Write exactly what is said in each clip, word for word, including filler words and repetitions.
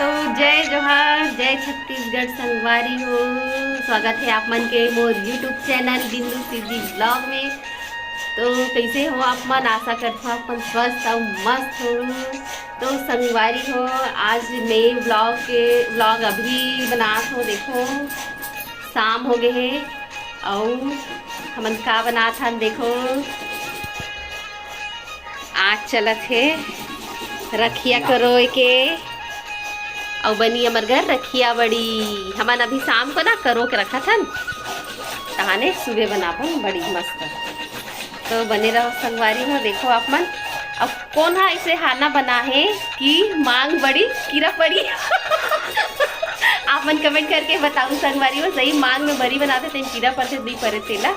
तो जय जोहार, जय छत्तीसगढ़ संगवारी हो। स्वागत है आप मन के मोर YouTube चैनल बिंदु सीधी ब्लॉग में। तो कैसे हो आप मन? आशा करत हो आप मन स्वस्थ और मस्त हो। तो संगवारी हो, आज मैं ब्लॉग के ब्लॉग अभी बनात हो। देखो, शाम हो गए है और हमन का बनात हन। देखो, आज चलत हे रखिया करोए के, अउ बनी हमर घर रखिया बड़ी। हमन अभी शाम को ना करो के रखत हन, तहाने सुबह बनाबो बड़ी मस्त। तो बने रहो संगवारी हो। देखो आप मन, अब कौन हा ऐसे हाना बना है कि मांग बड़ी कीरा पड़ी। आप मन कमेंट करके बताओ संगवारी हो, सही मांग में बड़ी बनाते तेन कीरा पड़ते नहीं पड़े तेला।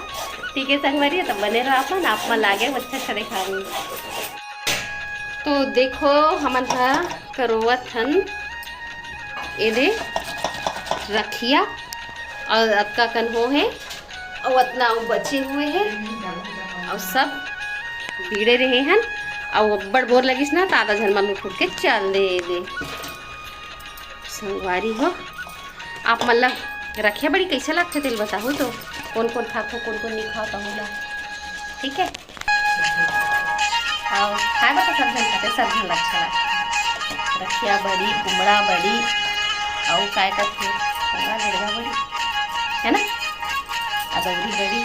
ठीक है संगवारी, तो बने रहो आप मन, आप मन लागे अच्छा अच्छा दिखाऊंगी। तो देखो हमन हा करोवत हन एदे रखिया, और अतका कन हो है, और अतना वो बचे हुए है, और सब बीड़े रहे हन, और अब्बड़ बोर लगिस ना, त आधा झन मन उठ उठ के चल दे दे। संगवारी हो, आप मन ला रखिया बड़ी कैसे लगथे तेल बताहू तो, कौन कौन खाथो, कौन कौन नहीं खाओ, तहू ला। ठीक है, और खाए बर तो सब झन खाथे, सब झन ला अच्छा लगथे। रखिया बड़ी, कुमड़ा बड़ी, और काय करथे, कुमड़ा, लेड़वा बड़ी, है ना, अदौरी बड़ी,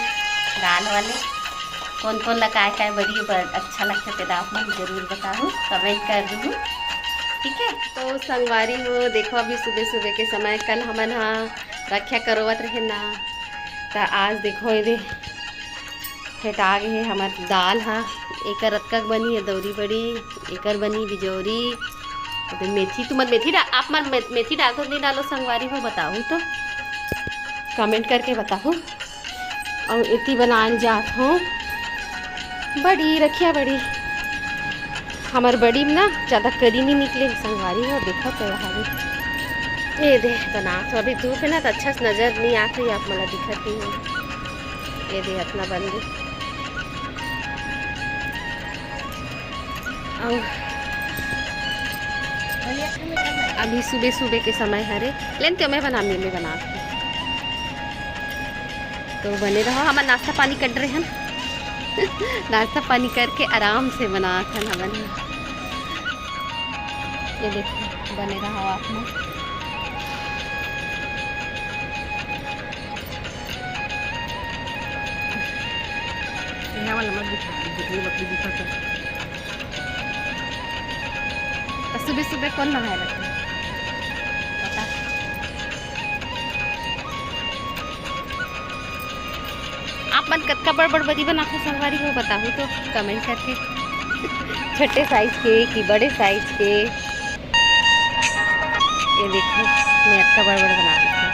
दाल वाले। कौन कौन ला काय काय बड़ी ब-, अच्छा लगथे, तेला आप मन जरूर बताहू, कमेंट कर दूहू। ठीक है, तो संगवारी हो, देखो अभी सुबह सुबह के समय, कल हमन हा रखिया करोवत रहे ना, त आज देखो एदे फेटा गे हे हमर दाल हा। एकर अतका बनी है दौरी बड़ी, एकर बनी बिजौरी, अबे मेथी, तुमन मेथी डा-, आप मन मे-, मेथी डालथो नहीं डालो संगवारी हो, बताहू तो, कमेंट करके बताहू। और एती बनान जात हो बड़ी, रखिया बड़ी। हमर बड़ी में ना ज्यादा करी नहीं निकले संगवारी हो, देखो तो यहाँ भी। ये दे बनात हो, अभी धूप है ना तो अच्छा से नजर नहीं आत है, आप मला दिखत नहीं है। ये दे अतना बन दे। अउ अभी सुबह सुबह के समय हरे, लेन ते मैं बना, मैं बना। तो बने रहो, हमन नाश्ता पानी कर रहे हैं। नाश्ता पानी करके आराम से बनात हन हमन। ये देखो, बने रहो आप मन। यहाँ वाला मत दिखा, जितनी बकरी दिखा था। तो सुबह सुबह कौन नहाए रहता है? बता। आप मन कतका बड़ बड़ बरी बनाथे संगवारी हो, बताहू तो कमेंट करके। छोटे साइज के कि बड़े साइज के? ये देखो, मैं अतका बड़ बड़ बना देती हूँ।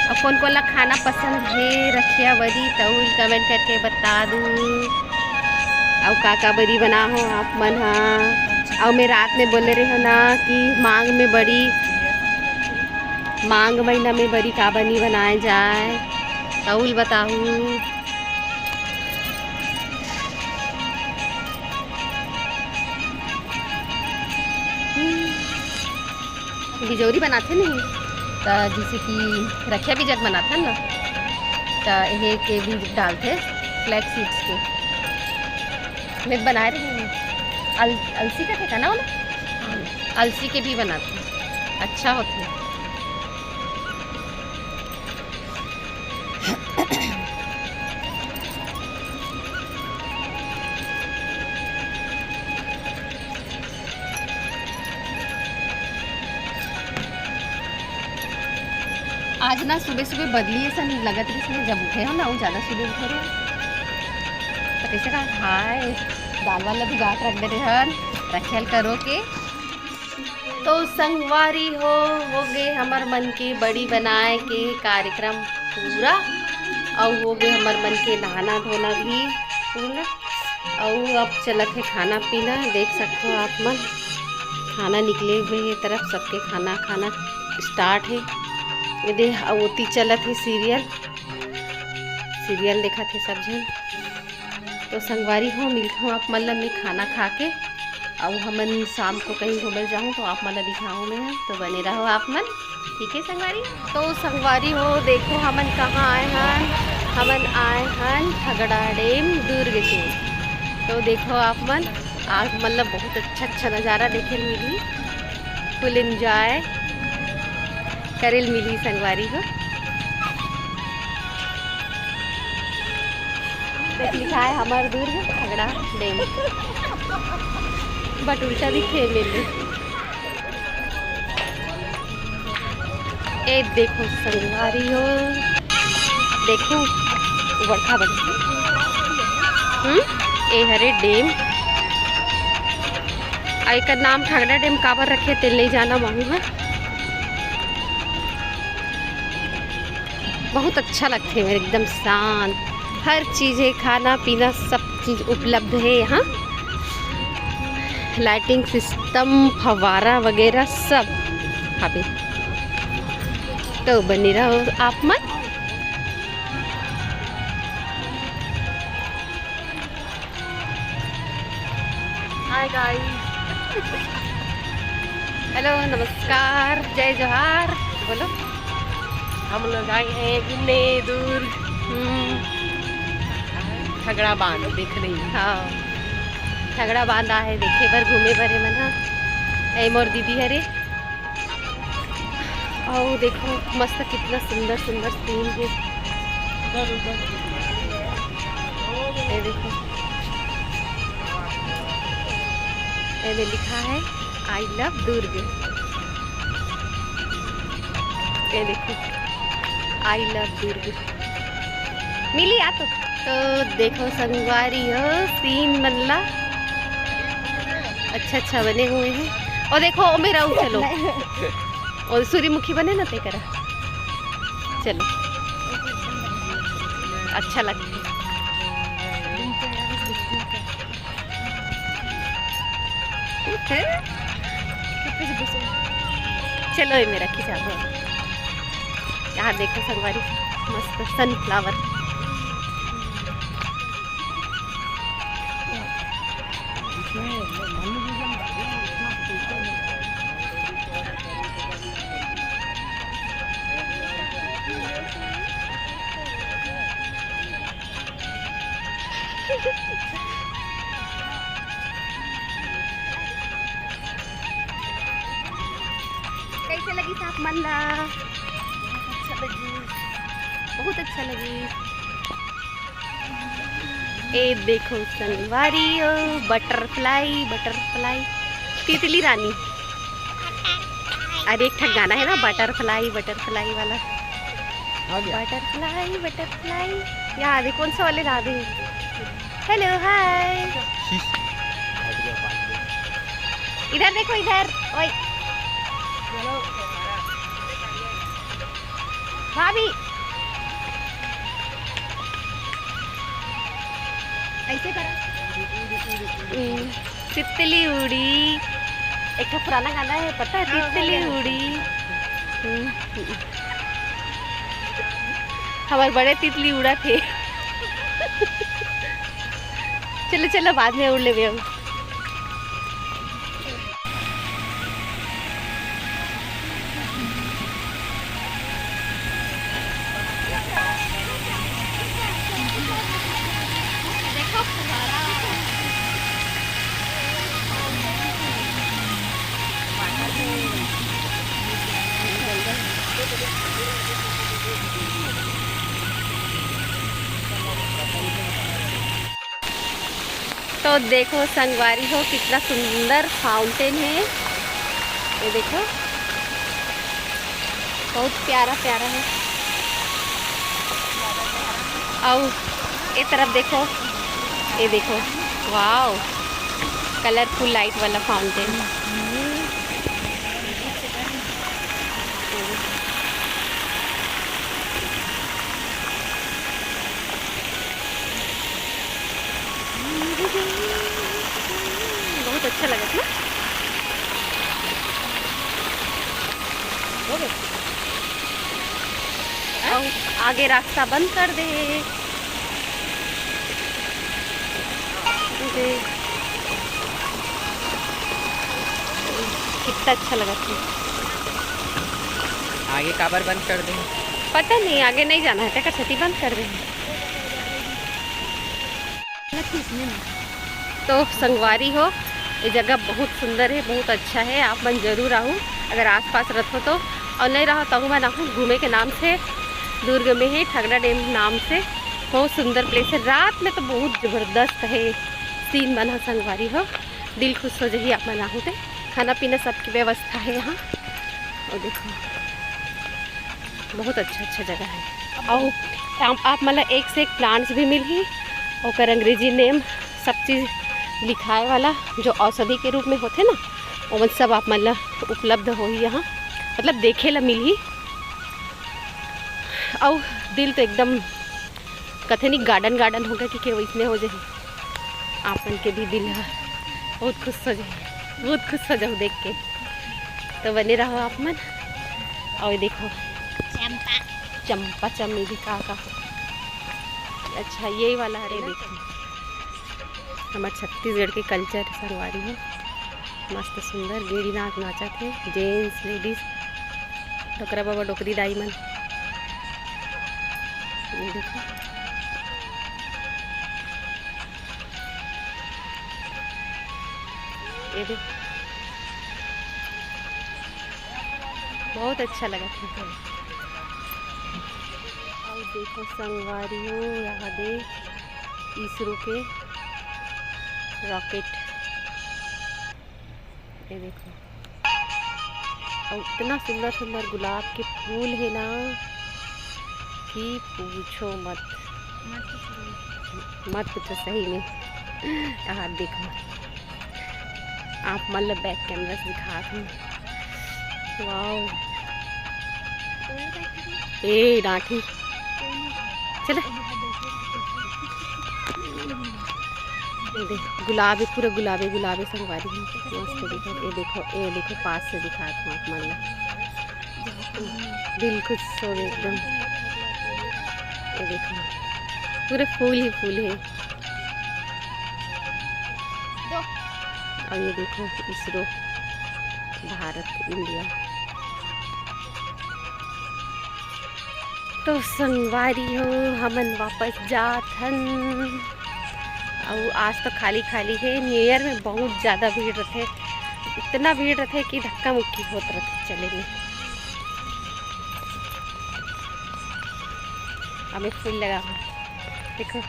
अब कौन कौन ला खाना पसंद है रखिया बरी, तउल कमेंट करके बता दू। अउ का का बरी बना हो आप मन हा? अउ मैं रात में बोले रहे हो ना कि मांग में बरी, मांग महीना में बरी का बनी बनाए जाए, तउल बताहू। बिजौरी बनाथे नहीं, त जैसे कि रखिया भी जग बनाथे ना, त ये के भी डालथे, फ्लैक्स सीड्स के। मैं बनाए रही हूँ। अल-, अलसी का ठेका ना वाला? अलसी के भी बनाथे, अच्छा होथे। आज ना सुबह सुबह बदली ऐसा लगत रहिस, मैं जब उठे हो ना, वो ज्यादा सुबह उठे रहे, तो कैसे कहा, हाय, दाल वाला भी गा के रख दे रहे हन, रखियल करो के। तो संगवारी हो, हो गए हमर मन के बड़ी बनाए के कार्यक्रम पूरा, अउ हो गए हमर मन के नहाना धोना भी पूरा। अउ अब चलत है खाना पीना, देख सकते हो आप मन, खाना निकले हुए ये तरफ, सबके खाना खाना स्टार्ट है। ये दे, अउ ओती चलत है सीरियल, सीरियल देखत है सब झन। तो संगवारी हो, मिलथों आप मन ला मैं खाना खा के, अउ हमन शाम को कहीं घूमे जाहूँ तो आप मन ला दिखाहूँ मैं ह, तो बने रहो आप मन। ठीक है संगवारी। तो संगवारी हो, देखो हमन कहाँ आए हन, हमन आए हन ठगड़ा डैम दुर्ग के। तो देखो आप मन, आज मतलब बहुत अच्छा अच्छा नज़ारा देखे ल मिली, फुल एंजॉय करे ल मिली संगवारी हो। देख लिखा है हमार दुर्ग ठगड़ा डैम, बट उल्टा दिखे मेले। ए देखो संगवारी हो, देखो बड़खा बड़खा, हम्म, ए हरे डैम। आ एकर नाम ठगड़ा डैम काबर रखे तेल नहीं जाना महू है। बहुत अच्छा लगथे मेर, एकदम शांत, हर चीज है, खाना पीना सब चीज उपलब्ध है यहाँ। लाइटिंग सिस्टम, फव्वारा वगैरह सब हवे। तो बने रहो आप मन। Hi guys. हेलो, नमस्कार, जय जोहार। बोलो। हम लोग आए हैं घूमने दुर्ग। हम्म। ठगड़ा बांध देख रही। हाँ, ठगड़ा बांध आहे देखे बर, घूमे बर ए मन ह। ए मोर दीदी हरे। अउ देखो मस्त, कितना सुंदर सुंदर सीन है। ये देखो, ये में लिखा है आई लव दुर्ग। ये देखो, आई लव दुर्ग। मिली आ तो। तो देखो संगवारी हो, सीन मन ला अच्छा अच्छा बने हुए हैं। और देखो, ओ मेरा उ चलो, और सूर्यमुखी बने ना ते करा। चलो, अच्छा लगता है। चलो, ये मेरा खिंचा दो। यहाँ देखो संगवारी, मस्त सनफ्लावर। कैसे लगी साथ मन ला? अच्छा लगी, बहुत अच्छा लगी। ए देखो संगवारी, ओ बटरफ्लाई, बटरफ्लाई, तितली रानी। अरे एक ठक गाना है ना, बटरफ्लाई बटरफ्लाई वाला। आ गया। Butterfly butterfly. यहाँ दे, कौन सा वाले ला दे? हेलो, हाय। इधर देखो, इधर। ओए भाभी, ऐसे करा। हम्म, तितली उड़ी। एक ठो पुराना गाना है, पता है? हाँ, तितली उड़ी। हम्म, हम्म। हमारे बड़े तितली उड़ा थे। चलो चलो, बाद में उड़ लेबे हम। तो देखो संगवारी हो, कितना सुंदर फाउंटेन है। ये देखो, बहुत प्यारा प्यारा है। अउ ए तरफ देखो, ये देखो, वाओ, कलरफुल लाइट वाला फाउंटेन। बहुत अच्छा लगत ना। हो गए। अउ आगे रास्ता बंद कर दे। कितना अच्छा लगा था। आगे काबर बंद कर दे? पता नहीं, आगे नहीं जाना है, तेकर सेती बंद कर दे। तो संगवारी हो, ये जगह बहुत सुंदर है, बहुत अच्छा है, आप मन जरूर आहू अगर आसपास रहो तो। और नहीं रहो तो मन आहू घूमे के नाम से, दुर्ग में है ठगड़ा डैम नाम से, बहुत सुंदर प्लेस है। रात में तो बहुत जबरदस्त है सीन बना संगवारी हो, दिल खुश हो जाही आप मन आहू ते। खाना पीना सबकी व्यवस्था है यहाँ। और देखो, बहुत अच्छा अच्छा जगह है। और आप, आप मन ला एक से एक प्लांट्स भी मिलही, ओकर अंग्रेजी नेम, सब चीज़ लिखाए वाला जो औषधि के रूप में होथे ना, ओमन सब आप मन ला उपलब्ध होही यहाँ, मतलब देखे ला मिलही। अउ दिल तो एकदम कथे नहीं गार्डन गार्डन हो गया कि के वैसने हो जाही। आप मन के भी दिल ह बहुत खुश हो जाही, बहुत खुश हो जाहू देख के। तो बने रहो आप मन। और देखो चंपा, चंपा चमेली का का। अच्छा, ये वाला हरे, देखो हमार छत्तीसगढ़ के कल्चर संगवारी हो। मस्त सुंदर गेड़ी नाच नाचत हे, जेंट्स, लेडीज, डोकरा बाबा, डोकरी दाई मन। ये देखो, ये देखो, बहुत अच्छा लगा था। और देखो संगवारी हो, यहाँ दे इसरो के रॉकेट, ये देखो, और इतना सुंदर सुंदर गुलाब के फूल है ना कि पूछो मत, मत पूछो सही में। यहाँ देखो, आप मन ल बैक कैमरा से दिखात हूँ। वाओ, ए डांठी, चले। ये देख, गुलाबी, पूरा गुलाबी गुलाबी संगवारी है। मस्त दिखत। ये देखो, ये देखो, पास से दिखात हूँ आप मन ला। दिल खुश हो गए एकदम। ये देखो, पूरे फूल ही फूल है। अब ये देखो, इसरो, भारत, इंडिया। तो संगवारी हो, हमन वापस जात हन। अउ आज तो खाली खाली है। न्यू ईयर में बहुत ज़्यादा भीड़ रथे, इतना भीड़ रथे कि धक्का मुक्की होत रथे चले में। हमें फूल लगा हुआ, देखो।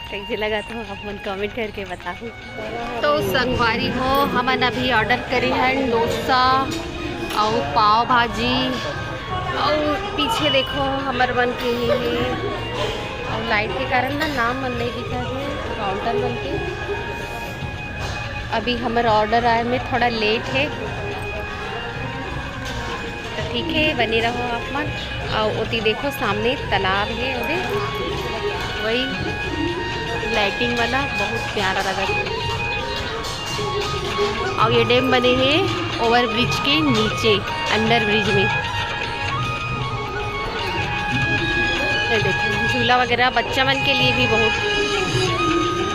कैसे लगा तो आप मन कमेंट करके बताओ। तो संगवारी हो, हमन अभी ऑर्डर करे हन डोसा और पाव भाजी और पीछे देखो हमर मन के ये है और लाइट के कारण ना नाम मन नहीं दिखा है काउंटर मन के। अभी हमर ऑर्डर आए में थोड़ा लेट है। तो ठीक है, बने रहो आप मन। और ओती देखो सामने तालाब है, ओदे वही लाइटिंग वाला बहुत प्यारा लगा। और ये डैम बने हैं ओवर ब्रिज के नीचे, अंडर ब्रिज में। ये देखो झूला वगैरह बच्चा मन के लिए भी बहुत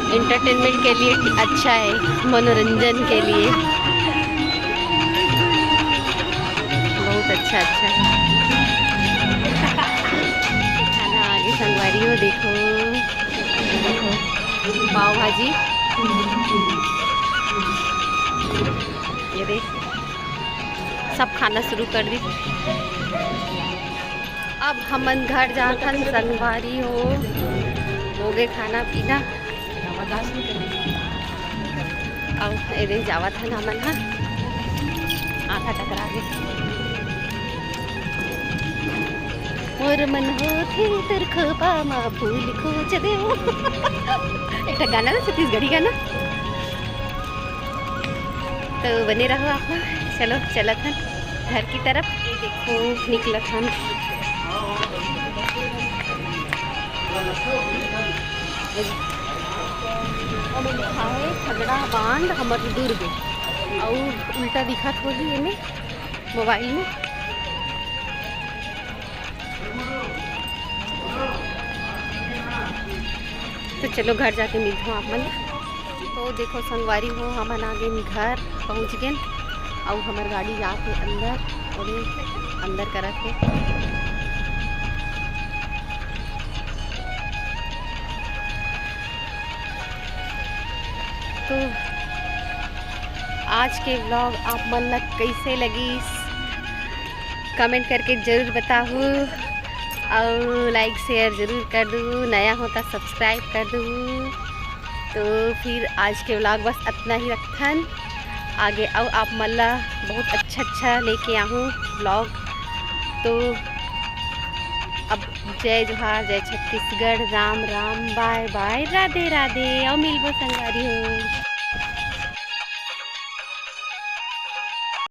एंटरटेनमेंट के लिए अच्छा है, मनोरंजन के लिए बहुत अच्छा अच्छा है। खाना आगे संगवारी हो, देखो, देखो पाव भाजी, ये देख सब खाना शुरू कर दी। अब हमन घर जाथन संगवारी हो, हो गए खाना पीना। अब एदे जावत हन हमन ह, आधा टकरा गे। मोर मन होथे तोर खोपा मा फूल खोज देव। एक ठा गाना ना, छत्तीसगढ़ी गाना। तो बने रहो आप मन। चलो चलत हन घर की तरफ। ये देखो निकलत हन। ओमे लिखा है ठगड़ा बांध हमर दुर्ग। अउ उल्टा दिखत होही एमे मोबाइल में। तो चलो घर जाके मिलथों आप मन। तो देखो संगवारी हो, हमन आ गेन घर, पहुँच गेन। अउ हमर गाड़ी जात हे अंदर, अउ अंदर करत हे। तो आज के vlog आप मन ला कइसे लगिस, comment करके जरूर बताहू, अउ like share जरूर कर दू, नया हो त subscribe कर दू। तो फिर आज के vlog बस अतना ही रखथन, आगे अउ आप मन ला बहुत अच्छा अच्छा लेके आहूँ vlog। तो अब जय जोहार, जय छत्तीसगढ़, राम राम, bye bye, राधे राधे, अउ मिलबो संगवारी हो।